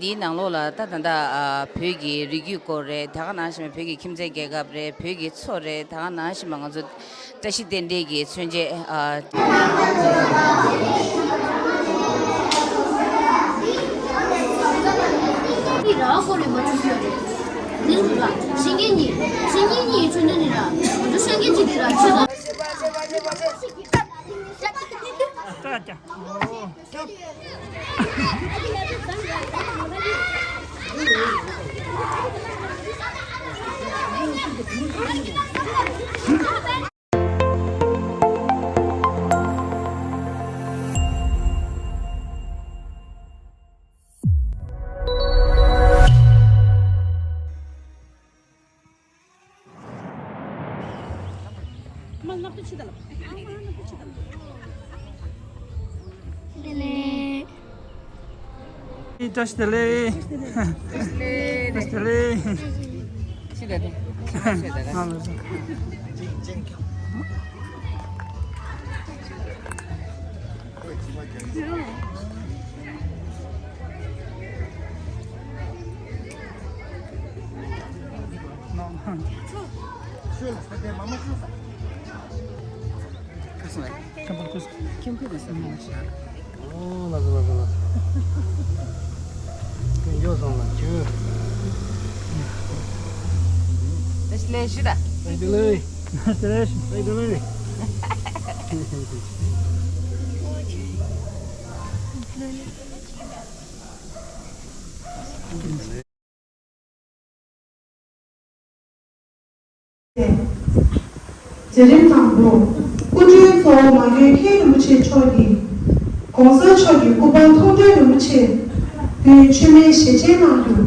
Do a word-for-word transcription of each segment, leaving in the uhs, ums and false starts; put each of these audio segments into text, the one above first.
དེའི་ནང་ལོགས་ལ་ད་ད་ལྟ་ཨ་བོད་ཀྱི་རིགས་རྒྱུད་སྐོར་རེད། ད་ག་ནང་བཞིན་བོད་ཀྱི་ཁྱིམ་མཚེས་རྒྱལ་ཁབ་རེད། བོད་ཀྱི་མཚོ་རེད། ད་ག་ནང་བཞིན་ང་ཚོ་བཀྲ་ཤིས་རྟེན་འབྲེལ་གྱི་མཚོན་བྱེད་ཨ། འདི་ར་སྐོར་རེད་མ་བྱུང་རྒྱུ་རེད། འདི་རུ་ར་ཤེས་མཁན་གཉིས་ཤེས་མཁན་གཉིས་ཆུ་ནུ་ནི་ར་ང་ཚོ་ཤེས་མཁན་གཅིག་འདི་ར་ཆུ་ར། བཀྲ་ཤིས་བདེ་ལེགས། བཀྲ་ཤིས་བདེ་ལེགས། ཕྱི་ལ་དེ། ང་ལ་སོ། ཁྱོད་ལ་ས་དེ་མ་མ་ཁྱོད་ས། ཁྱོད་ས། ཁྱོད་པ་ཁྱོད་ས། ཁྱོད་ཁྱོད་ས། ཨོ་ལ་ལ་ལ་ལ། ཁྱོད་འགྱོ་སོང་ལ་ཁྱོད། ལེ་ཤི་ལེ་ཤི་ར། ལེ་ཤི་ལེ་ཤི། ལེ་ཤི་ལེ་ཤི། མཛད་རིམ་དང་པོ། སྐུ་མགྲོན་གཙོ་བོ་མ་དགོན་མཁན་རིན་པོ་ཆེ་མཆོག་གིས་༸གོང་ས་མཆོག་གི་སྐུ་པར་མཐོང་གྲོལ་རིན་པོ་ཆེ་ཕུལ་མཆོད་མེ་ཞལ་ཕྱེ་གནང་རྒྱུ།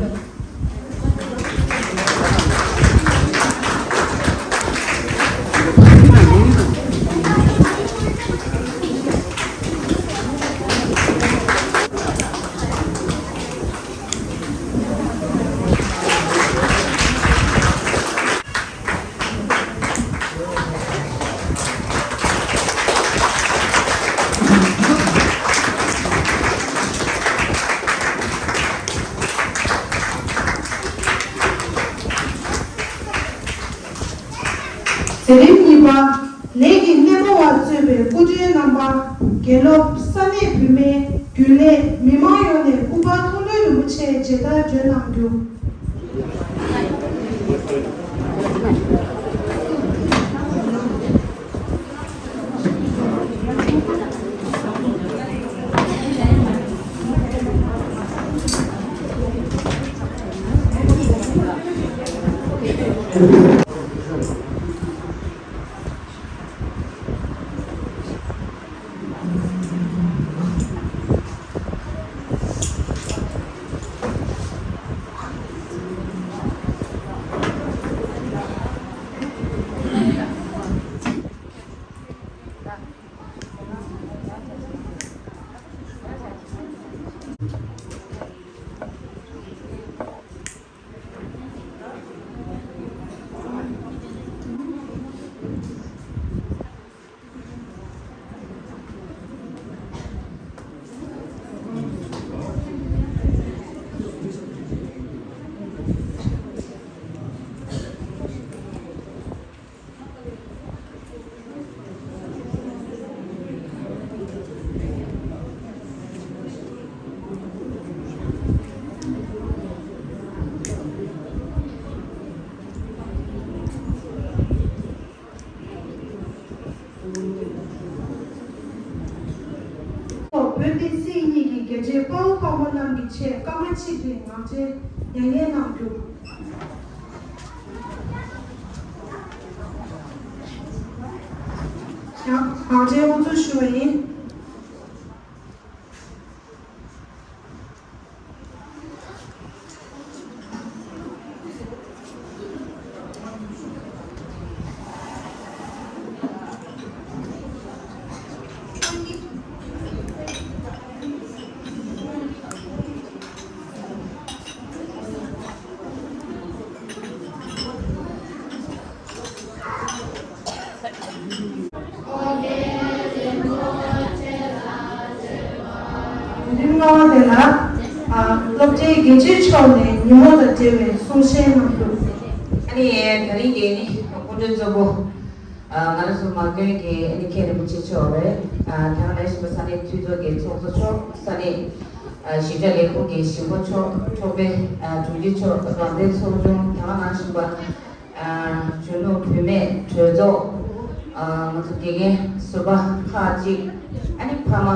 མཛད་རིམ་གཉིས་པ། ལས་ཀྱི་སྣེ་མོ་བ་གཙོས་པའི་སྐུ་མགྲོན་རྣམ་པ། དགེ་སློབ། ས་གནས་བུད་མེད། རྒྱུན་ལས། མི་མང་ཡོངས་ནས་སྐུ་པར་མཐོང་གྲོལ་རིན་པོ་ཆེ་མཇལ་དར་སྒྲོན་གནང་རྒྱུ། བོད་བསྟན་སྲིད་གཉིས་ཀྱི་རྒྱལ་གཅེས་དཔའ་བོ་དཔའ་མོ་རྣམས་ཀྱི་ཆེད་སྐར་མ་གཅིག་རིང་ངག་བཅད་མྱ་ངན་གནང་རྒྱུ། ཡང་ངག་བཅད་དབུ་འཛུགས་ཞུ་བ་ཡིན། རིམ་ལྔ་པ་དེ་ལ། སློབ་གྲྭའི་དགེ་ཆེ་མཆོག་ནས་ཉིན་མོ་དང་འབྲེལ་བའི་གསུང་བཤད་གནང་རྒྱུ། ཨ་ནི་ད་རིང་གི་ནི་སྐུ་མགྲོན་གཙོ་བོ། ང་རང་ཚོ་མ་དགོན་གྱི་ཨ་ནི་མཁན་རིན་པོ་ཆེ་མཆོག་རེད། ད་ག་ནང་བཞིན་པ་ས་གནས་འཐུས་ཚོགས་ཀྱི་ཚོགས་གཙོ་མཆོག་ས་གནས་ཞིབ་ཕྲ་ལས་ཁུངས་ཀྱི་ཞིབ་འགོ་མཆོག་འཁྲུངས་པའི་དྲུང་ཆེ་མཆོག་རང་བདེན་ཚོགས་ཆུང་ད་ག་ནང་བཞིན་པ། གཞོན་ནུ་བུད་མེད་གྲོས་ཚོགས། ང་ཚོ་དགེ་རྒན་ཟུར་པ་ཁག་ཅིག་ཨ་ནི་ཕ་མ་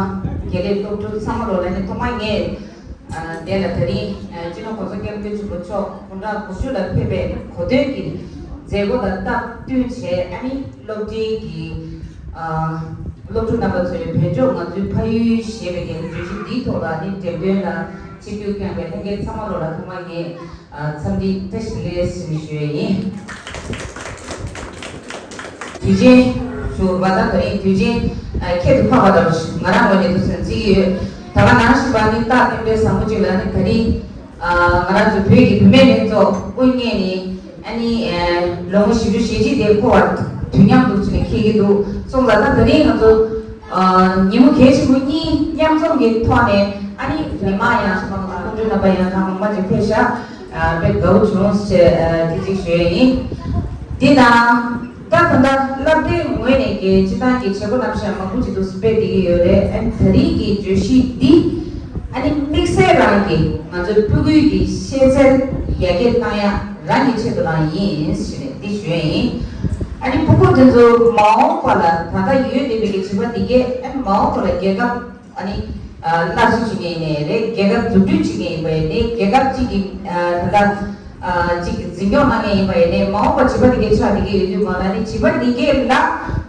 དགེ་ལས་སློབ་ཕྲུག་ཚང་མ་ལོ་ལ་ནི་ཐོག་མ་ངས་དེ་ལ་ད་རིང་སྤྱི་ནོར་༸གོང་ས་༸སྐྱབས་མགོན་ཆེན་པོ་མཆོག་དགུང་གྲངས་དགུ་བཅུ་ལ་ཕེབས་པའི་གོ་སྟོན་གྱི་མཛད་སྒོ་དང་སྟབས་བསྟུན་བྱས། ཨ་ནི་སློབ་གྲྭའི་གི་སློབ་ཕྲུག་རྣམ་པ་ཚོས་བོད་ལྗོངས་ང་ཚོའི་ཕ་ཡུལ་ཞེས་པའི་གི་བརྗོད་གཞི་འདིའི་ཐོག་ལ་ནི་འགྲེམས་སྟོན་ལ་ཆིབས་བསྒྱུར་བསྐྱངས་པའི་ལྷན་རྒྱས་ཚང་མ་ལོ་ལ་ཐོག་མ་ངས་འཚམས་འདྲི་བཀྲ་ཤིས་བདེ་ལེགས་ཞུ་ཞུ་ཡས་ཡིན། དུས་ཆེན་ཞུ་བ་དང་ད་རིང་དུས་ཆེན་ཁྱད་དུ་འཕགས་པ་དང་ང་རང་ངོས་ནས་ཐུགས་སེམས་བརྩི་གི་ཡོད། ད་ག་ནང་བཞིན་པ་ནི་རྟགས་རྟེན་འབྲེལ་བཟང་པོ་ཅིག་ལ་ནི་ད་རིང་ང་རང་ཚོ་བོད་ཀྱི་བུད་མེད་ལྷན་ཚོགས་དབུ་བརྙེས་ནས་ཨ་ནི་ལོ་ངོ་བཞི་བཅུ་ཞེ་གཅིག་དེ་འཁོར་བ་དུས་མཉམ་དུ་ཕྱིན་ནས་འཁེལ་གྱི་འདུག་སོང་ཙང་ད་ད་རིང་ང་ཚོ་ཉིན་མོ་གལ་ཆེན་པོ་གཉིས་མཉམ་འཛོམས་ཀྱི་ཐོག་ནས་ཨ་ནི་མི་མང་ཡང་སོང་ཙང་སྐུ་མགྲོན་རྣམ་པ་ཡང་གང་མང་མང་ཅིག་ཕེབས་ཤག་དཔེ་དགའ་བོ་བྱུང་ཞེས་དེ་གཅིག་ཞུ་ཡས་ཡིན། དེ་དང་། ད་ད་ལྟ་བསླབ་གྲྭའི་ངོས་ནས་ཀྱི་སྤྱི་བཏང་གི་བྱེད་སྒོ་རྣམ་གཞག་མང་པོ་ཅིག་ཏུ་སྤེལ་བསྡད་ཀྱི་ཡོད་རེད། ཨ་ནི་ད་རིང་གི་བརྗོད་གཞི་འདི་ཨ་ནི་དམིགས་བསལ་རང་གི་ང་ཚོའི་ཕྲུ་གུའི་གི་ཤེས་ཚད་ཡར་རྒྱས་བཏང་ཡ་རང་གི་ཆེད་དུ་རང་ཡིན་ཞེས་ནས་འདི་ཞུ་ཡ་ཡིན། ཨ་ནི་ཕྲུ་གུ་དེ་ཚོ་མ་འོངས་པ་ལ་ད་ལྟ་ཡོད་བསྡད་པའི་གི་བྱིས་པ་འདི་གས་ཨ་ནི་མ་འོངས་པ་ལ་རྒྱལ་ཁབ་ཨ་ནི། ཨ། སླར་གསོ་བྱེད་མཁན་ཡིན་ནའི་རེད། རྒྱལ་ཁབ་འཛུགས་སྐྲུན་བྱེད་མཁན་ཡིན་པ་ཡིན་ནའི་རྒྱལ་ཁབ་གཅིག་གི་ཨ། ད་ལྟ་ཨ། གཅིག་གི་འཛིན་སྐྱོང་གནང་མཁན་ཡིན་པ་ཡིན་ནའི་མ་འོངས་པ་བྱིས་པ་དེ་གའི་ཆགས་དེ་གའི་ཡོད་དུས་སྒང་ལ་ནི་བྱིས་པ་དེ་གའི་ལ་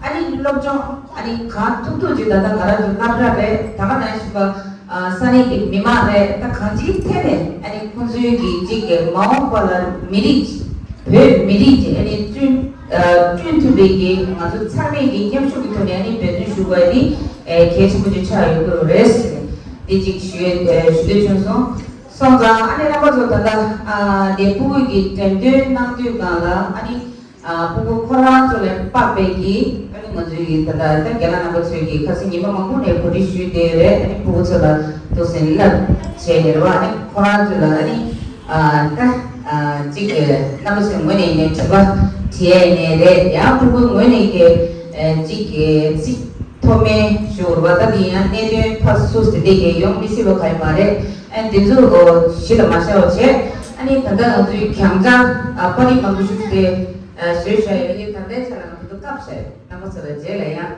ཨ་ནི་སློབ་སྦྱོང་ཨ་ནི་གང་ཐུབ་ཐུབ་ཅིག་ད་ལྟ་ང་རང་ཚོ་སློབ་གྲྭ་རེད། ད་ག་ནང་བཞིན་པ་ཨ། ས་གནས་ཀྱི་མི་མང་རེད། ད་གང་ཅིའི་ཐད་ནས་ཨ་ནི་ཁོང་ཚོའི་གི་གཅིག་གི་མ་འོངས་པ་ལ་མི་རིགས་བོད་མི་རིགས་ཀྱི་ཨ་ནི་བསྐྲུན་ཨ། བསྐྲུན་ཐུབ་པའི་གི་ང་ཚོ་ཚང་མས་གི་མཉམ་ཞུགས་ཀྱི་ཐོག་ནས་ཨ་ནི་འབད་བརྩོན་ཞུ་དགོས་ཡ་ནི་ཨེ་གལ་ཆེན་པོ་ཅིག་ཆགས་ཡོད་ཀྱི་རེད་ཟེར་ནས་དེ་གཅིག་ཞུ་ཡ་ཨེ་ཞུ་འདོད་བྱུང་སོང་། སོང་ཙང་ཨ་ནི་རྣམ་པ་ཚོ་ད་ལྟ་ཨ་དེ་ཕྲུ་གུ་གི་འགྲེམས་སྟོན་གནང་དུས་སྒང་ལ་ཨ་ནི་ཨ་ཕྲུ་གུ་ཁོ་རང་ཚོ་ལ་དཔག་པའི་གི་ཨ་ནི་ང་ཚོའི་གི་ད་ལྟ་ད་རྒན་ལགས་རྣམ་པ་ཚོས་གི་ཁ་སང་ཉི་མ་མང་པོ་ནས་གོ་སྒྲིག་ཞུས་བསྡད་ཡོད་རེད། ཨ་ནི་ཕྲུ་གུ་ཚོ་ལ་ཐུགས་སེམས་བསླབ་བྱས་ནས་རེད་བ། ཨ་ནི་ཁོ་རང་ཚོ་ལ་ཨ་ནི། ཨ་ད་ཨ་གཅིག་གི་རྣམ་པ་ཚོའི་ངོས་ནས་ནས་དྲི་བ་དྲི་ཡས་ནས་རེད། ཡང་ཕྲུ་གུའི་ངོས་ནས་ཀྱི་ཨ་གཅིག་གི་ཚིག་མཐོ་དམན་ཞུ་བ་ད་འདི་ཡང་གནད་དོན་ཕར་ཚུར་ཟེར་དེ་གས་ཡོང་མི་སྲིད་པ་ག་ཡི་མ་རེད། ཨ་འདི་ཚོ་གཞི་ལ་མ་བཞག་པ་བྱས། ཨ་ནི་ད་ལྟ་ང་ཚོའི་གྱང་ཆ་ཨ་པར་རིས་མང་པོ་ཞིག་དེ་ཨ་བཟོས་བཞག་ཡོད། ཨ་ནི་ད་ལྟའི་ཆ་ལ་ང་ཚོ་སྐབས་བཞག་ཡོད། རྣམ་པ་ཚོ་ལ་རྗེས་ལ་ཡང་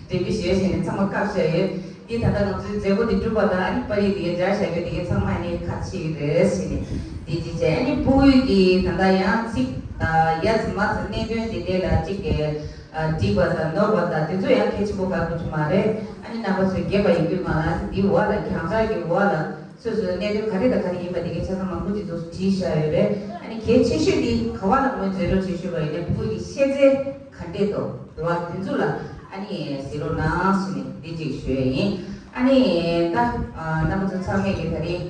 འགྲེམས་སྤེལ་ཞུས་བྱས་ནས་ཚང་མ་བཀག་བཞག་ཡོད། འདི་ད་ལྟ་ང་ཚོའི་མཛད་སྒོ་འདི་གྲུབ་པ་དང་ཨ་ནི་པར་རིས་འདི་སྦྱར་བཞག་རྒྱུ་འདི་གའི་ཚང་མ་ཨ་ནི་ཁག་ཆེ་གི་རེད་ཟེར་ནས་འདི་ཅི་བྱས། ཨ་ནི་ཕྲུ་གུའི་གི་ད་ལྟ་ཡང་ཚིག་ཡ་ཚ་མ་ཚ་གནད་དོན་འདི་འདྲས་ལ་གཅིག་གི་འགྲིག་པ་དང་ནོར་བ་དང་དེ་ཚོ་ཡང་གལ་ཆེན་པོ་ག་གི་ཆུ་མ་རེད། ཨ་ནི་རྣམ་པ་ཚོས་རྒྱབ་པ་ཡིན་དུས་ང་ལ་འདི་འོག་ལ་གྱང་ཆ་གི་འོག་ལ་སོ་སོའི་གནད་དོན་ག་རེ་དང་ག་རེ་ཡིན་པ་འདི་གའི་ཆ་ཚང་མང་པོ་ཅིག་ཏུ་བྲིས་བཞག་ཡོད་རེད། ཨ་ནི་གལ་ཆེ་ཤོས་འདི་ག་བ་ལ་ངོས་འཛིན་རོགས་བྱེད་ཞུས་པ་ཡིན་ན་ཕྲུ་གུ་ཡི་ཤེས་ཚད་ག་འདྲས་འདུག་རེད་བ། དེ་ཚོ་ལ་ཨ་ནི་གཟིགས་རོགས་གནང་ཟེར་ནས་འདི་གཅིག་ཞུ་ཡས་ཡིན། ཨ་ནི་ད་རྣམ་པ་ཚོ་ཚང་མས་ཀྱི་ད་རིང་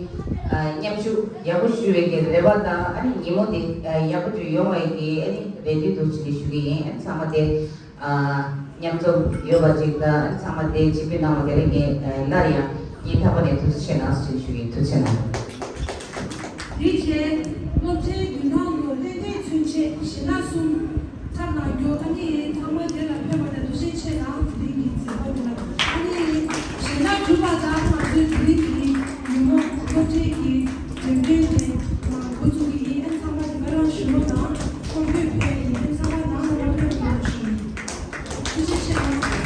མཉམ་ཞུགས་ཡག་པོ་ཞུ་བའི་གི་རེ་བ་དང་ཨ་ནི་ཉིན་མོ་འདི་ཡག་པོ་ཅིག་ཡོང་བའི་གི་ཨ་ནི་རེ་འདུན་འདུག་ཅེས་ཞུ་གི་ཡིན། ཨ་ནི་ཚང་མ་དེ་མཉམ་འཛོམས་ཡོད་པ་ཅིག་དང་ཨ་ནི་ཚང་མ་དེ་སྤྱི་པའི་ནང་ལ་དེ་རིང་ངས་སླར་ཡང་སྙིང་ཐག་པ་ནས་ཐུགས་རྗེ་ཆེ་གནང་ཞེས་ཞུ་གི་ཡིན། ཐུགས་རྗེ་ཆེ་གནང་། དེ་རྗེས་སློབ་གྲྭའི་མདུན་ཐང་དུ་ལྷན་སྡེའི་ཚུན་ཆད་གཞས་སྣ་གསུམ་ཚར་གནང་རྒྱུ། ཨ་ནི་ཚང་མ་དེ་ལ་ཕེབས་པ་ལ་ཐུགས་རྗེ་ཆེ་གནང་། དེ་རིང་གི་མཛད་སྒོ་འདི་ལ་ཨ་ནི་གཞས་སྣ་གྲུབ་པ་དང་ང་ཚོའི་དེ་རིང་གི་ཉིན་མོ་སློབ་གྲྭའི་གི་འགྲེམས་སྟོན་དེ་འགོ་བཙུགས་ཀྱི་ཡིན། ཨ་ནི་ཚང་མ་དེ་ག་རང་ཞུ་མོ་དང་ཁོང་ཁྲོས་ཕེབས་ཡིན། ཨ་ནི་ཚང་མ་ནང་ལ་མ་ཕེབས་གནང་ཞུ། ཐུགས་རྗེ་ཆེ་གནང་།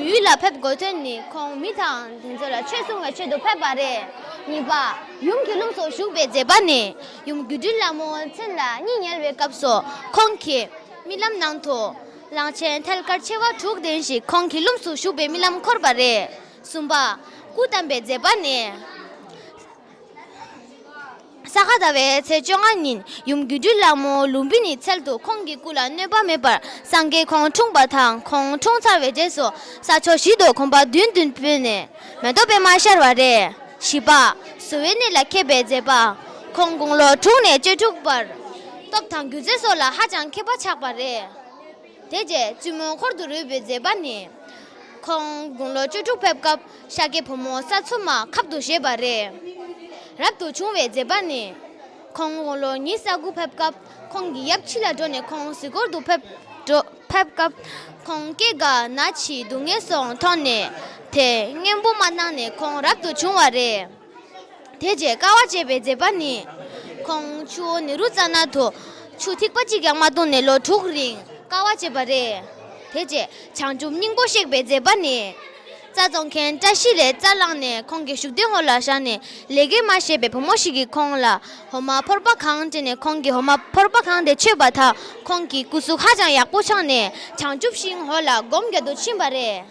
ཡུལ་ལ་ཕེབས་དགོས་དོན་ནི་ཁོང་མི་དང་དེ་ཚོ་ལ་ཆོས་གསུང་བའི་ཆེད་དུ་ཕེབས་པ་རེད། གཉིས་པ། ཡུམ་གྱི་ལྷུམས་སུ་ཞུགས་པའི་མཛད་པ་ནི། ཡུམ་སྒྱུ་འཕྲུལ་ལྷ་མོ་མཚན་ལ་གཉིད་ཉལ་བའི་སྐབས་སུ་ཁོང་གི་རྨི་ལམ་ནང་དུ་གླང་ཆེན་ཐལ་དཀར་མཆེ་བ་དྲུག་ལྡན་ཞིག་ཁོང་གི་ལྷུམས་སུ་ཞུགས་པའི་རྨི་ལམ་འཁོར་བ་རེད། གསུམ་པ། སྐུ་བལྟམས་པའི་མཛད་པ་ནི། ས་ག་ཟླ་བའི་ཚེས་བཅོ་ལྔ་ཉིན་ཡུམ་སྒྱུ་འཕྲུལ་ལྷ་མོ་ལུམ་བི་ནིའི་ཚལ་དུ་ཁོང་གི་སྐུ་ལ་གནོད་པ་མེད་པར་སངས་རྒྱས་ཁོང་འཁྲུངས་པ་དང་། ཁོང་འཁྲུངས་ཚར་བའི་རྗེས་སུ་ས་ཕྱོགས་བཞི་དུ་གོམ་པ་བདུན་བདུན་སྤོས་ནས་མེ་ཏོག་པད་མ་ཤར་བ་རེད། བཞི་པ། གསོ་བའི་གནས་ལ་མཁས་པའི་མཛད་པ། ཁོང་དགུང་ལོ་དྲུག་ནས་བཅུ་དྲུག་བར་སྟོབས་དང་སྒྱུ་རྩལ་སོགས་ལ་ཧ་ཅང་མཁས་པ་ཆགས་པ་རེད། དེ་རྗེས་བཙུན་མོ་འཁོར་དུ་རོལ་པའི་མཛད་པ་ནི། ཁོང་དགུང་ལོ་བཅུ་དྲུག་ཕེབས་སྐབས་ཤཱཀྱའི་བུ་མོ་ས་འཚོ་མ་ཁབ་ཏུ་བཞེས་པ་རེད། རབ་ཏུ་བྱུང་བའི་མཛད་པ་ནི། ཁོང་དགུང་ལོ་ཉི་ཤུ་རྩ་དགུ་ཕེབས་སྐབས་ཁོང་གི་ཡབ་འཆི་ལ་འགྲོ་ནས་ཁོང་གཟིགས་སྐོར་དུ་ཕེབས་འགྲོ་ཕེབས་སྐབས་ཁོང་སྐེ་འགག་ན་འཆི་སྡུག་བསྔལ་སོགས་མཐོང་ནས་དེ་སྙིང་པོ་མ་གནང་ནས་ཁོང་རབ་ཏུ་བྱུང་བ་རེད། དེ་རྗེས་དཀའ་བ་སྤྱད་པའི་མཛད་པ་ནི། ཁོང་ཆུ་བོ་ནེ་རུ་ཙ་ན་དུ་ཆུ་ཐིགས་པ་གཅིག་ཀྱང་མ་བཏུང་ནས་ལོ་དྲུག་རིང་དཀའ་བ་སྤྱད་པ་རེད། དེ་རྗེས་བྱང་ཆུབ་སྙིང་པོ་གཤེགས་པའི་མཛད་པ་ནི། རྩྭ་བཙོང་མཁན་བཀྲ་ཤིས་ལས་རྩྭ་བླངས་ནས་ཁོང་གི་བཞུགས་གདན་འོག་ལ་བཞག་ནས་ལས་ཀའི་མ་ཤེས་པའི་བུ་མོ་ཞིག་གིས་ཁོང་ལ་འོ་མ་ཕོར་པ་གང་སྤྲད་ནས་ཁོང་གིས་འོ་མ་ཕོར་པ་གང་དེ་མཆོད་པ་དང་ཁོང་གི་སྐུ་གཟུགས་ཧ་ཅང་ཡག་པོ་ཆགས་ནས་བྱང་ཆུབ་ཤིང་འོག་ལ་སྒོམ་རྒྱག་ཏུ་ཕྱིན་པ་རེད།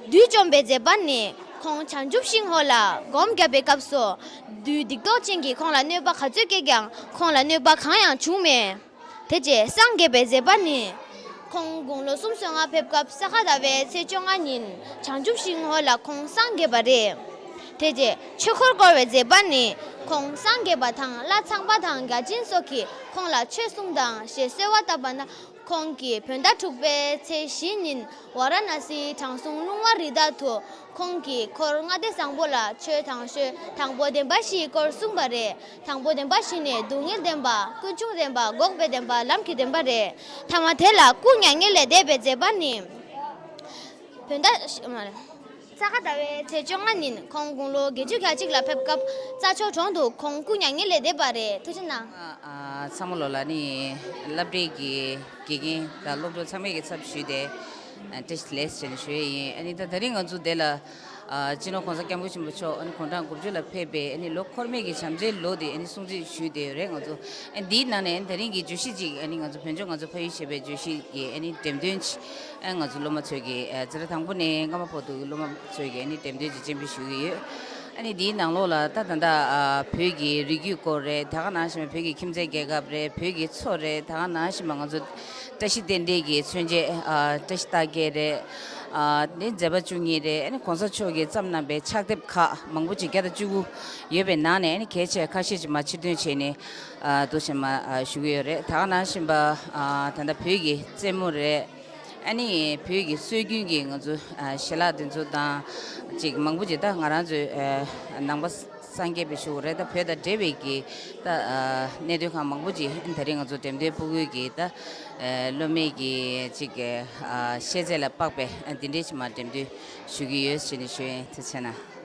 བདུད་བཅོམ་པའི་མཛད་པ་ནི། ཁོང་བྱང་ཆུབ་ཤིང་འོག་ལ་སྒོམ་བརྒྱབ་པའི་སྐབས་སུ། བདུད་སྡིག་ཏོ་ཅན་གྱིས་ཁོང་ལ་གནོད་པ་ག་ཚོད་བསྐྱལ་ཀྱང་ཁོང་ལ་གནོད་པ་གང་ཡང་བྱུང་མེད། དེ་རྗེས་སངས་རྒྱས་པའི་མཛད་པ་ནི། ཁོང་དགུང་ལོ་སུམ་ཅུ་སོ་ལྔ་ཕེབས་སྐབས་ས་ག་ཟླ་བའི་ཚེས་བཅོ་ལྔ་ཉིན་བྱང་ཆུབ་ཤིང་འོག་ལ་ཁོང་སངས་རྒྱས་པ་རེད། དེ་རྗེས་ཆོས་འཁོར་བསྐོར་བའི་མཛད་པ་ནི། ཁོང་སངས་རྒྱས་པ་དང་ལྷ་ཚངས་པ་དང་བརྒྱ་བྱིན་སོགས་ཀྱིས་ཁོང་ལ་ཆོས་གསུངས་དང་ཞེས་གསོལ་བ་བཏབ་པ་ན། ཁོང་གིས་བོད་ཟླ་དྲུག་པའི་ཚེས་བཞི་ཉིན་ཝཱ་ར་ཎ་སིའི་དྲང་སྲོང་ལུང་པ་རི་དྭགས་དུ་ཁོང་གིས་འཁོར་ལྔ་སྡེ་བཟང་པོ་ལ་ཆོས་དང་ཆོས་དང་པོ་བདེན་པ་བཞིའི་སྐོར་གསུངས་པ་རེད། དང་པོ་བདེན་པ་བཞི་ནི་སྡུག་བསྔལ་བདེན་པ། ཀུན་འབྱུང་བདེན་པ། འགོག་པའི་བདེན་པ། ལམ་གྱི་བདེན་པ་རེད། ཐ་མ་དེ་ལ་སྐུ་མྱ་ངན་ལས་འདས་པའི་མཛད་པ་ནི། བོད་ཟླ་ས་ག་ཟླ་བའི་ཚེས་བཅོ་ལྔ་ཉིན་ཁོང་དགུང་ལོ་བརྒྱད་ཅུ་གྱ་གཅིག་ལ་ཕེབས་སྐབས་རྩྭ་མཆོག་གྲོང་དུ་ཁོང་སྐུ་མྱ་ངན་ལས་འདས་པ་རེད། ཐུགས་རྗེ་གནང་། ཨ། ཚང་མ་ལོ་ལ་ནི་སློབ་གྲྭའི་གི་དགེ་རྒན་དང་སློབ་གྲོགས་ཚང་མས་ཀྱི་ཚབ་ཞུས་ཏེ་ཨ། བཀྲ་ཤིས་བདེ་ལེགས་ཞེས་ནས་ཞུ་ཡས་ཡིན། ཨ་ནི་ད་དེ་རིང་ང་ཚོ་འདི་ལ་ཨ། སྤྱི་ནོར་༸གོང་ས་༸སྐྱབས་མགོན་ཆེན་པོ་མཆོག་ཨ་ནི་དགུང་གྲངས་དགུ་བཅུ་ལ་ཕེབས་པའི་ཨ་ནི་ལོ་འཁོར་མའི་གི་བྱམས་བརྩེའི་ལོ་དེ་ཨ་ནི་སྲུང་བརྩི་ཞུས་ཏེ་ཡོད་རེད། ང་ཚོ་ཨ་ནི་འདིའི་ནང་ནས་ཨ་ནི་དེ་རིང་གི་བརྗོད་གཞི་ཅིག་ཨ་ནི་ང་ཚོ་བོད་ལྗོངས་ང་ཚོ་ཕ་ཡུལ་ཞེས་པའི་བརྗོད་གཞི་གི་ཨ་ནི་འགྲེམས་སྟོན་ཅིག་ཨ། ང་ཚོ་སློབ་མ་ཚོས་ཀྱིས་ཨ། འཛིན་གྲྭ་དང་པོ་ནས་སྔ་མ་བར་དུ་སློབ་མ་ཚོས་ཀྱིས་ཨ་ནི་འགྲེམས་སྟོན་ཅིག་སྤྱན་འབུལ་ཞུ་གི་ཡོད། ཨ་ནི་འདིའི་ནང་ལོགས་ལ་ད་ད་ལྟ་ཨ། བོད་ཀྱི་རིགས་རྒྱུད་སྐོར་རེད། ད་ག་ནང་བཞིན་པའི་བོད་ཀྱི་ཁྱིམ་མཚེས་རྒྱལ་ཁབ་རེད། བོད་ཀྱི་མཚོ་རེད། ད་ག་ནང་བཞིན་པ་ང་ཚོ་བཀྲ་ཤིས་རྟེན་འབྲེལ་གྱི་མཚོན་བྱེད་ཨ། བཀྲ་ཤིས་རྟགས་བརྒྱད་རེད། ཨ། འདི་མཛད་པ་བཅུ་གཉིས་རེད། ཨ་ནི་གོང་ས་མཆོག་གིས་བརྩམས་གནང་པའི་ཕྱག་དེབ་ཁག་མང་པོ་ཅིག་བརྒྱ་དང་བཅུ་དགུ་ཡོད་པའི་ནང་ནས་ཨ་ནི་གལ་ཆེ་ཁ་ཤས་ཅིག་མར་ཕྱིར་འདོན་བྱས་ནས་ཨ། འདུག་སེ་མར་ཨ། ཞུ་གི་ཡོད་རེད། ད་ག་ནང་བཞིན་པ་ཨ། ད་ལྟ་བོད་ཀྱི་རྩེད་མོ་རེད། ཨ་ནི་བོད་ཀྱི་སྲོལ་རྒྱུན་གྱི་ང་ཚོ་ཨ། ཞལ་ལག་དེ་ཚོ་དང་ཅིག་མང་པོ་ཅིག་ད་ང་རང་ཚོའི་ཨ། ནང་པ་སངས་རྒྱས་པའི་ཞུ་དགོས་རེད། ད་བོད་དང་འབྲེལ་བའི་གི་ད་ཨ། གནད་དོན་ཁག་མང་པོ་ཅིག་ཨ་ནི་དེ་རིང་ང་ཚོ་འགྲེམས་སྟོན་ཕྲུ་གུའི་གི་ད་ཨ། སློབ་མའི་གི་ཅིག་ཨ། ཤེས་ཚད་ལ་དཔག་པའི་ཨ། འདི་འདྲའི་ཅིག་མར་འགྲེམས་སྟོན་ཞུ་གི་ཡོད་ཟེར་ནས་ཞུ་ཡིན། ཐུགས་རྗེ་གནང་།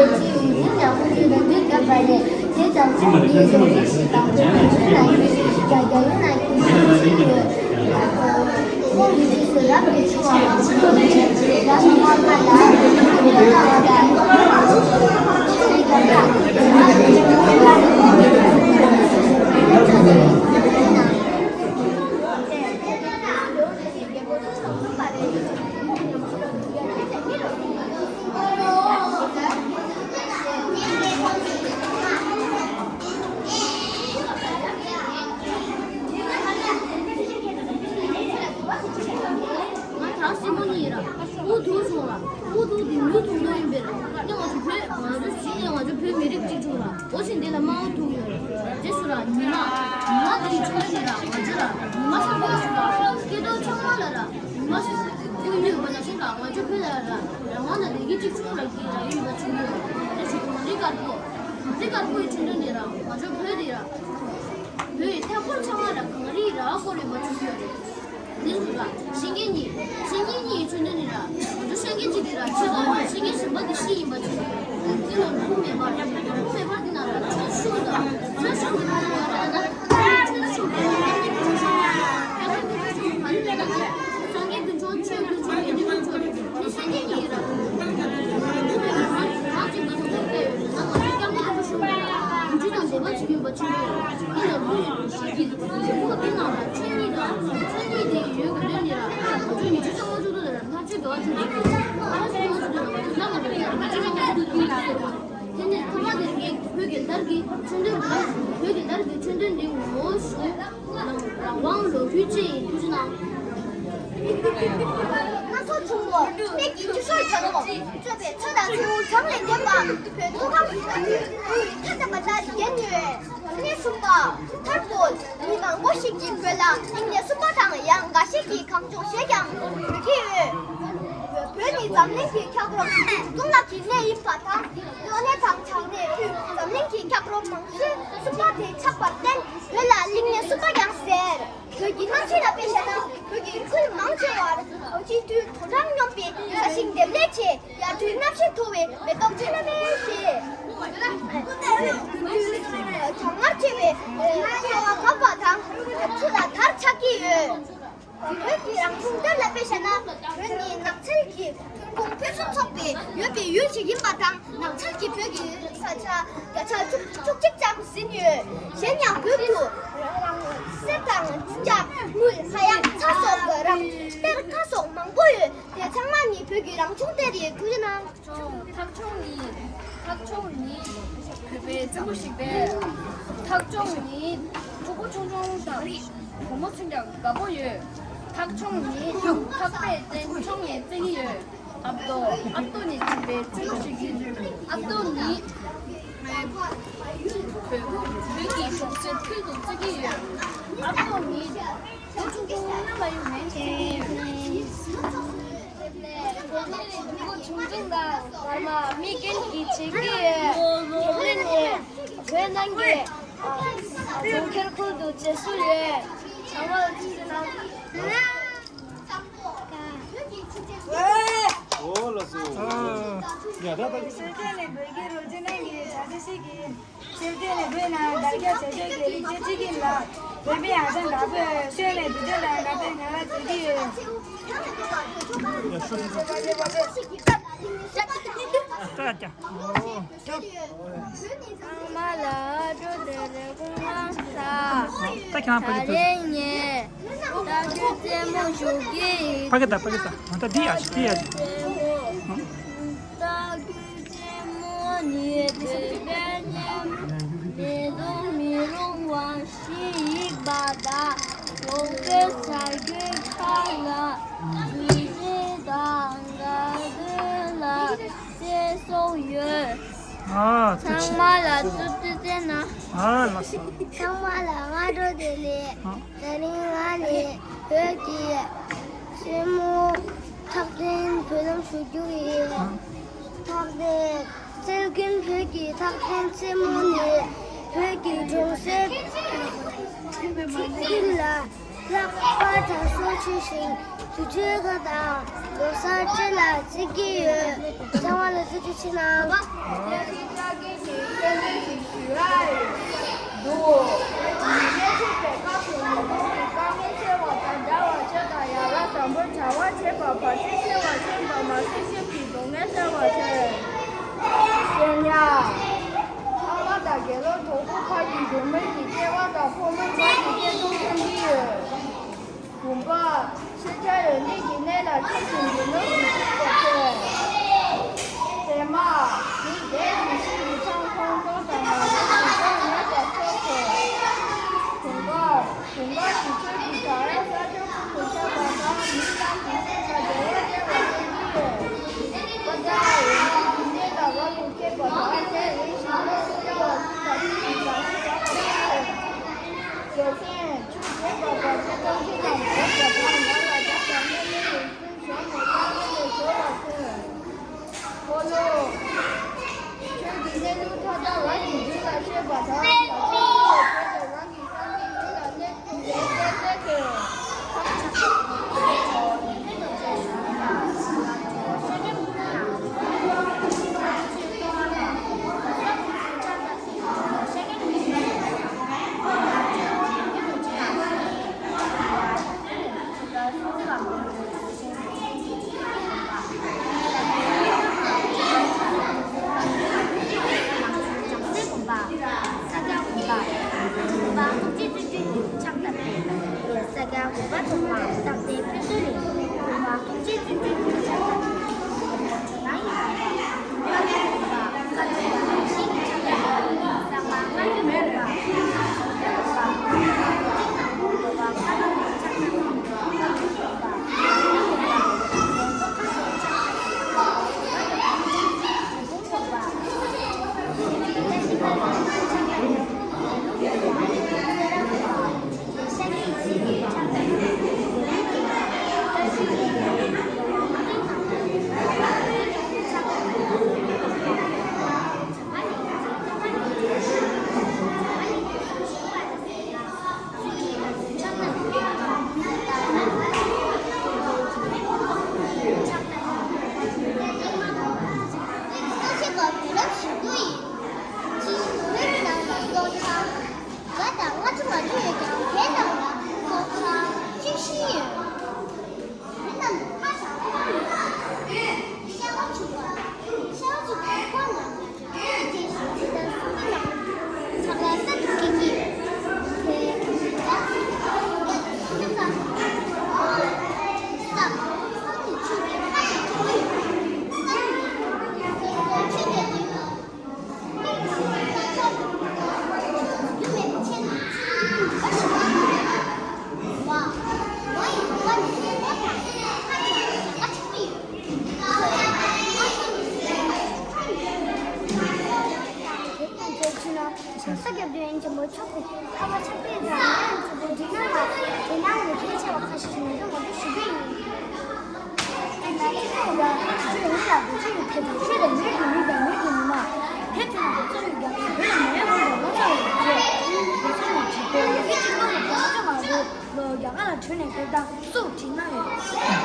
ང་ད་སྲིན་མོ་གཉིས་ར། དབུ་ཐུག་སོང་ར། དབུ་ཐུག་དེ་མིའུ་ཐུག་འདོད་ཡིན་པས་ར། ནི་ང་ཚོ་བོད་ང་ཚོ་གཞིས་ནས་ང་ཚོ་བོད་མི་རིགས་གཅིག་བྱུང་ར། འོ་ཞིག་འདི་ལ་དམར་པོ་ཐུག་ཡོད་ར། རྗེས་སུ་ར་ཉི་མ། ཉི་མ་དེའི་ཆུང་དུས་ནས་ར་ང་ཚོ་ར་ཉི་མ་ཆགས་པ་ཞིག་ར། སྐྱེ་རྡོ་ཆགས་མ་ལ་ར་ཉི་མ་ཞིག་དབུ་ཡོད་པ་ནང་བཞིན་ར་ང་ཚོ་བོད་ལ་ར་རང་དབང་ལ་བདེ་སྐྱིད་གཅིག་བྱུང་ར་གི་ར་ཡོད་པ་བྱུང་ཡོད་ར། རྗེས་སུ་གངས་རི་དཀར་པོ། གངས་རི་དཀར་པོའི་ཆུང་དུས་ནས་ར་ང་ཚོ་བོད་དེ་ར། བོད་ཡི་མཐའ་འཁོར་ཚང་མ་ལ་གངས་རིའི་ར་བསྐོར་ཡོད་པ་བྱུང་ཡོད་རེད། འདི་ཚོ་ལ་ཤིང་ཀན་གཉིས། ཤིང་ཀན་གཉིས་ཡི་ཆུང་དུས་ནས་ར་ང་ཚོ་ཤིང་ཀན་གཅིག་དེ་ར་ཆུ་དང་ཤིང་ཀན་གཞན་པ་དེ་ཤིང་ཡིན་པ་བྱུང་ཡོད་རེད། འདི་ལ་ལུང་མེད་པར་ལུང་མེད་པར་འདི་ན་ར་ཆུ་ཤུགས་དང་ཆུ་ཤུགས་ཀྱི་ལུང་ཡོད་རེད་ན་ཆུ་ཤུགས་ཀྱི་ལུང་ཡོད་རེད། སངས་རྒྱས་ཀུན་མཆོག་ཆོས་ཀུན་མཆོག་དགེ་འདུན་ཀུན་མཆོག་རེད། འདི་ཤིང་ཀན་གཉིས་ཡིན་ར། སྣ་ཚོགས་ཆུང་མོ། གནས་ཀྱི་ཆུ་ཤོར་གྱང་མོ། གཙོས་པའི་ཆོས་དང་ཆོས་སྐུ་གྲངས་ལས་འདས་པ་བོད་མཐོ་སྒང་གི་ས་ཁུལ་དབུས་མཐའ་དག་པ་ལྟར་བརྒྱན་ཡོད། གནས་གསུམ་པ། མཐར་གཏུགས། མི་མང་པོ་ཞིག་གིས་བོད་ལ་གླིང་སྣེ་གསུམ་པ་དང་ཡང་འགའ་ཞིག་གིས་གངས་ལྗོངས་ཞེས་ཀྱང་འབོད་ཀྱི་ཡོད། བོད་ནི་འཛམ་གླིང་གི་འཁྱགས་རོམ་དྲུག་སྟོང་ལྷག་གི་གནས་ཡིན་པ་དང་། གློ་ནད་དང་གྲང་ནད་དུས་འཛམ་གླིང་གི་འཁྱགས་རོམ་མང་ཤོས་གསུམ་པ་དེ་ཆགས་པར་བརྟེན། བོད་ལ་གླིང་སྣེ་གསུམ་པ་ཀྱང་ཟེར། བོད་ཀྱི་གནམ་གཤིས་ལ་དཔེ་བཞག་ན་བོད་ཀྱི་ཁུལ་མང་ཆེ་བར་དཔྱིད་དུས་དོ་གྲང་སྙོམས་པའི་ས་ཞིང་འདེབས་ལས་ཆེ། ཡར་དུས་གནམ་གཤིས་མཐོ་བའི་མེ་ཏོག་ཆེ་ལ་མེ་ཞེས། དགུན་དུས་གྲང་ངར་ཆེ་བའི་ཚ་བ་བབས་པ་དང་ཆུ་ལ་དར་ཆགས་ཀྱི་ཡོད། བོད་ཀྱི་རང་བྱུང་གཏེར་ལ་དཔེ་བཞག་ན་བོད་ནི་ནགས་ཚལ་གྱི་ཐོན་ཁུངས་ཕུན་སུམ་ཚོགས་པའི་ཡོད་པའི་ཡུལ་ཞིག་ཡིན་པ་དང་། ནགས་ཚལ་གྱིས་བོད་ཀྱི་ས་ཆ་བརྒྱ་ཆ་བཅུ་གཅིག་ཙམ་ཟིན་ཡོད། གཞན་ཡང་བོད་དུ་རང་རང་གསེར་དང་ལྕགས་དངུལ་ཧ་ཡང་ཚྭ་སོགས་རང་གཏེར་ཁ་སོགས་མང་པོ་ཡོད། དེ་ཚང་མ་ནི་བོད་ཀྱི་རང་བྱུང་གཏེར་ཡིན། ཐུགས་རྗེ་གནང་། ཐག་ཆོད་ནི། ཐག་ཆོད་ནི། བོད་པའི་བཙན་པོ་ཞིག་པས། ཐག་ཆོད་ནི། ཕྲུ་གུ་ཆུང་ཆུང་དང་བུ་མོ་ཚོས་ཀྱང་དགའ་པོ་ཡོད། ཐག་ཆོད་ནི། ཐག་པས་བཙན་ཆུང་ནས་བཙན་གྱི་ཡོད། ཨབ་ཏོ། ཨབ་ཏོ་ནི་བྱིས་པའི་བཙན་པོ་ཞིག་ཡིན། ཨབ་ཏོ་ནི་བོད་ཀྱི་གྲོང་གསེབ་ཁུལ་དུ་བཙུགས་ཀྱི་ཡོད། ཨབ་ཏོ་ནི་བུ་ཆུང་ཆུང་རྣམས་ལ་ཡོད་མེད་ཅེས། བུ་ཆུང་ཆུང་དང་བར་མ་མི་རྒན་གྱིས་བྱེད་ཀྱི་ཡོད། ལག་ལེན་ནི་བོད་ནང་གི་གྲོང་ཁྱེར་ཁུལ་དུ་བྱེད་སྲོལ་ཡོད། ཚང་མ་ལ་ཐུགས་རྗེ་གནང་། ཨོ་ལགས་སོ། ཡ་ད་ད། སྲོལ་རྒྱུན་ནས་བོད་ཀྱི་རོལ་རྩེད་ནང་གི་བྱ་བྱེད་ཞིག་གིས། སྲོལ་རྒྱུན་ནས་བོད་ནང་དར་རྒྱས་བྱ་རྒྱུ་གི་རིག་རྩལ་བྱེད་ཀྱི་ལ། བོད་མི་ཡང་ཅང་དགའ་པོ་ཤོད་ནས་འདི་འདྲ་ལ་དགའ་པོའི་ངང་ལ་བྱེད་ཀྱི་ཡོད། ཡ་ཤོ་ཤོ་ཤོ། ད་ཀྱ། ཨོ། ཚང་མ་ལ་བཀྲ་ཤིས་བདེ་ལེགས་སྐུ་ཁམས་བཟང་། ད་ཁྱེད་རང་ཕ་གི་ད་ཐུག་ལན་ངས་ལྟ་སྐུལ་རྩེད་མོ་ཞུ་གི་ཡིན། ཕ་གི་ད་ཕ་གི་ད་ད་འདི་ཡ་ཞིག་འདི་ཡ་ཞིག་ལྟ་སྐུལ་རྩེད་མོ་ནི་བོད་པའི་གནས་མེད་དུ་མི་རུང་བ་ཞིག་ཡིན་པ་དང་། ལོ་ལྟར་ས་ཁུལ་ཁག་ལ་དུས་ཆེན་དང་དགའ་སྟོན་ལ་རྩེད་སྲོལ་ཡོད། ཨ་ཐུགས་ཚང་མ་ལ་ཐུགས་རྗེ་ཆེ་གནང་། ཨ་ལགས་སོ། ཚང་མ་ལ་སྔ་དྲོ་བདེ་ལེགས། ཨ། ད་རིང་ང་ནི་བོད་ཀྱི་རྩེད་མོ་ཐག་འཐེན་སྦྱོང་ལམ་ཞུ་རྒྱུ་ཡིན། ཨ། ཐག་འཐེན། རྩེད་མགོན་བོད་ཀྱི་ཐག་འཐེན་རྩེད་མོ་ནི་བོད་ཀྱི་གྲོང་གསེབ་ཁུལ་ལ་ལྷག་པར་དར་སྲོལ་ཆེ་ཞིང་། དུས་ཚོད་ཁག་དང་ ལོ་གསར་སྤྲེལ་ལ་བརྩི་གི་ཡོད། ཚང་མ་ལ་ཐུགས་རྗེ་ཆེ་གནང་། ཁྱེད་ཀྱིས་ཀྱི་ཁྱེད་ལས་ཤིག་ཞུ་ཡ་ཡོད་འདུག་ཉིན་ཤས་ཤིག་པའི་སྐབས་སུ་མི་ལུས་ཀྱི་དཀའ་ངལ་ཆེ་བ་དང་འདྲ་བ་ཆེ་དང་ཡ་རབས་བཟང་པོར་བྱ་བ་བྱེད་པ་བར་ཆད་ཆེ་བ་ཤེས་པ་མ་ཟད་ཤེས་ཀྱི་སྡུག་བསྔལ་བསལ་བ་ཆེ། ཤེས་ཉག་ཕ་མ་དང་དགེ་སློང་གྲོགས་པོ་ཕ་གི་འབྱུང་མོས་ཀྱི་སྐྱེ་བ་དང་ཕོ་མོའི་ཕ་གི་སྐྱེ་ཚུལ་མཐོང་གི་ཡོད། བུམ་པ། ཤེས་བྱ་ཡོད་མེད་ཀྱི་གནས་ལ་ཁྲིད་ཅིང་འདུལ་ནོར་གྱི་ཚིག་པ་ཆེ། ཚད་མ། ཞིང་འདས་ཀྱི་ཤིང་གི་ཆང་ཁོང་ཁྲོ་དང་མ་ཡིན་གྱི་སྒོ་ཉག་པ་སོགས་ཆེ། དུང་དཀར། དུང་དཀར་གྱི་ཆོས་ཀྱི་བྲག་ར་ས་ཆུ་ཁུ་ཁུ་ཆགས་པ་དང་མི་རྣམས་ཀྱི་སེམས་ལ་བདེ་བ་སྟེར་བ་ཤེས་ཀྱི་ཡོད། པ་ཏྲ་ཡོད་མེད་ཀྱི་གནས་ལ་རབ་ཏུ་ཁེབས་པ་དང་དེ་རིང་ཞིག་ལོ་སུ་ཡང་བ་ཀུན་དང་ཀུན་གྱི་བཟང་ཤེས་བྱ་བ་ཆེ། རྒྱལ་མཚན། ཆུ་འབེབས་པ་དང་ཆུ་གཏོང་མཁན་དང་འབོར་བ་དང་ནགས་ལ་བརྒྱབ་པ་སྣོད་མེད་ལས་ཚུལ་བྱུང་ནས་དཀའ་ངལ་ལས་སྒྲོལ་བར་མཁོ། འཁོར་ལོ། ཆོས་ཀྱི་གནས་ལུགས་མཐའ་དག་རང་གི་རྒྱུད་ལ་ཤེས་པ་དང་ཡང་ཆོས་ཀྱི་ལས་བྱེད་པའི་རང་གི་བསམ་པའི་རྒྱུད་ལ་གནས་ཐུབ་པའི་རྟེན་འབྲེལ་དེ། ང་དང་ང་ཚོ་ང་ཚོ་ཡོད་ཀྱང་དེ་རྣམས་ལ་སོགས་པ་ཤེས་བཞིན་ཡོད། དེ་རྣམས་ཧ་ཅང་ཁོམ་ཡོད། ཤ་བ་ཆུ་བ། ཤ་བ་ཆུ་བ་ཁོ་ན་ང་ཚོ་དེ་བཞིན་ཇི་ལྟར་གསུངས་པ་ལ་ཚང་མ་ས་ཐུག་གི་གི་དེ་ཁྱོད་ཀྱི་ད་ཡ་ཁྱོད་ཀྱི་ད་ས་ས་ནི་ཆུ་བའི་ཁ་ཞིག་ཆུ་ཡོད། ས་ནི་ཆུ་དེ་དུས། ས་རྒྱབ་དུས་ཡིན་གྱི་མོ་ཆོག་གི་ཁ་བ་ཆགས་པའི་རང་ཡང་གྱི་མོ་འཇིགས་སྣང་ལ་དེ་སྣང་ལ་ཁྱད་ཆེ་བ་ཁ་ཤས་ཤིག་མི་འདུག་ང་ཚོ་ཞུ་གི་ཡིན། ད་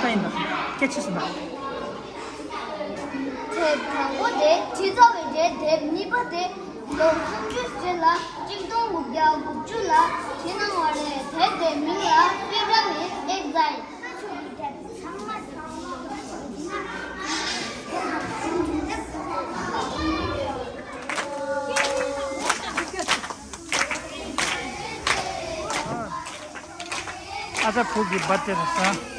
ཡིན་ན་སྐད་ཆ་ཞིག་ན། དེབ་དང་པོ་དེ་ཁྲི་ཚོ་བའི་རྗེས་དེབ་གཉིས་པ་དེ་ལོ་སུམ་ཅུ་རྗེས་ལ་གཅིག་སྟོང་དགུ་བརྒྱ་དགུ་བཅུ་ལ་བྲིས་གནང་བ་རེད། དེབ་དེའི་མིང་ལ་Freedom in Exile། ཨ་ཅག་ཕུག་གི་བ་དེ་རེད་ས།